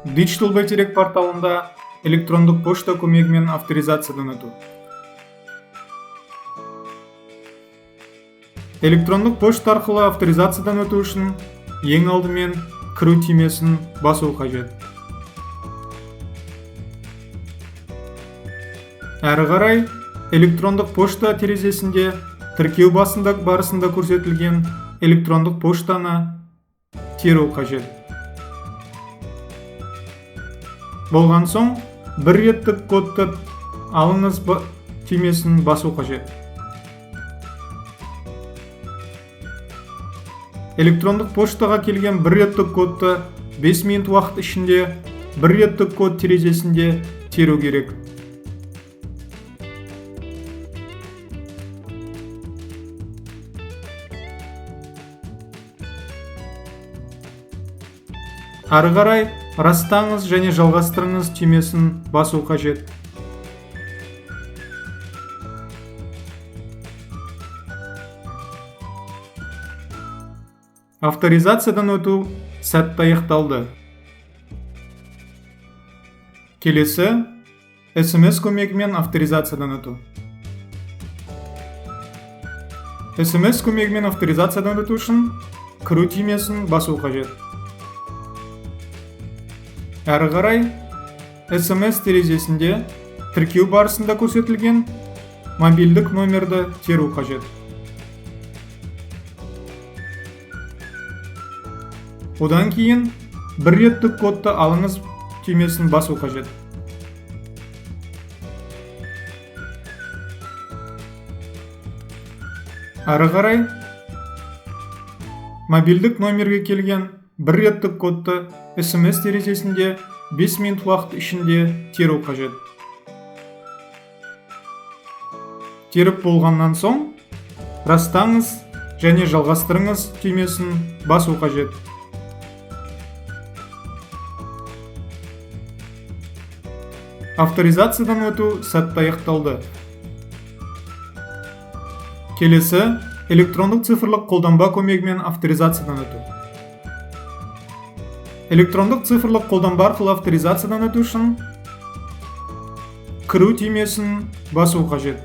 Digital Бәйтерек порталында электрондық пошта көмегімен авторизациядан өту. Электрондық пошта арқылы авторизациядан өту үшін ең алдымен кіру түймесін басу қажет. Әрі қарай электрондық пошта терезесінде тіркеу барысында көрсетілген электрондық поштаны теру қажет. Болған соң бір реттік кодты алыңыз түймесін басу қажет. Электрондық поштаға келген бір реттік кодты 5 минут уақыт ішінде бір реттік код терезесінде теру керек. Ары қарай растаңыз және жалғастырыңыз түймесін басу қажет. Авторизациядан өту сәтті аяқталды. Келесі SMS көмегімен авторизациядан өту. SMS көмегімен авторизациядан өту үшін кіру түймесін басу қажет. Әрі қарай SMS терезесінде тіркеу барысында көрсетілген мобильдік номерді теру қажет. Одан кейін бір реттік кодты алыңыз түймесін басу қажет. Әрі қарай мобильдік номерге келген бір реттік кодты SMS терезесінде 5 минут уақыт ішінде теру қажет. Теріп болғаннан соң растаңыз және жалғастырыңыз түймесін басу қажет. Авторизациядан өту сәтті аяқталды. Келесі электрондық цифрлық қолданба көмегімен авторизациядан өту. Электрондық цифрлық қолданба арқылы авторизациядан өту үшін кіру түймесін басу қажет.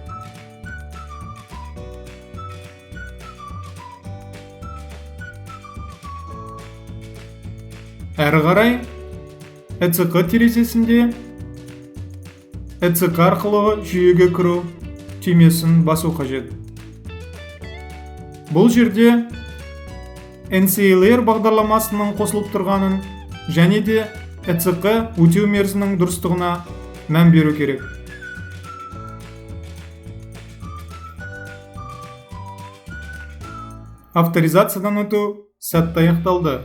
Әрі қарай ЭЦҚ терезесінде ЭЦҚ арқылы жүйеге кіру түймесін басу қажет. Бұл жерде NCALayer бағдарламасының қосылып тұрғанын және де ЭЦҚ өтеу мерзімінің дұрыстығына мән беру керек. Авторизациядан өту сәтті аяқталды.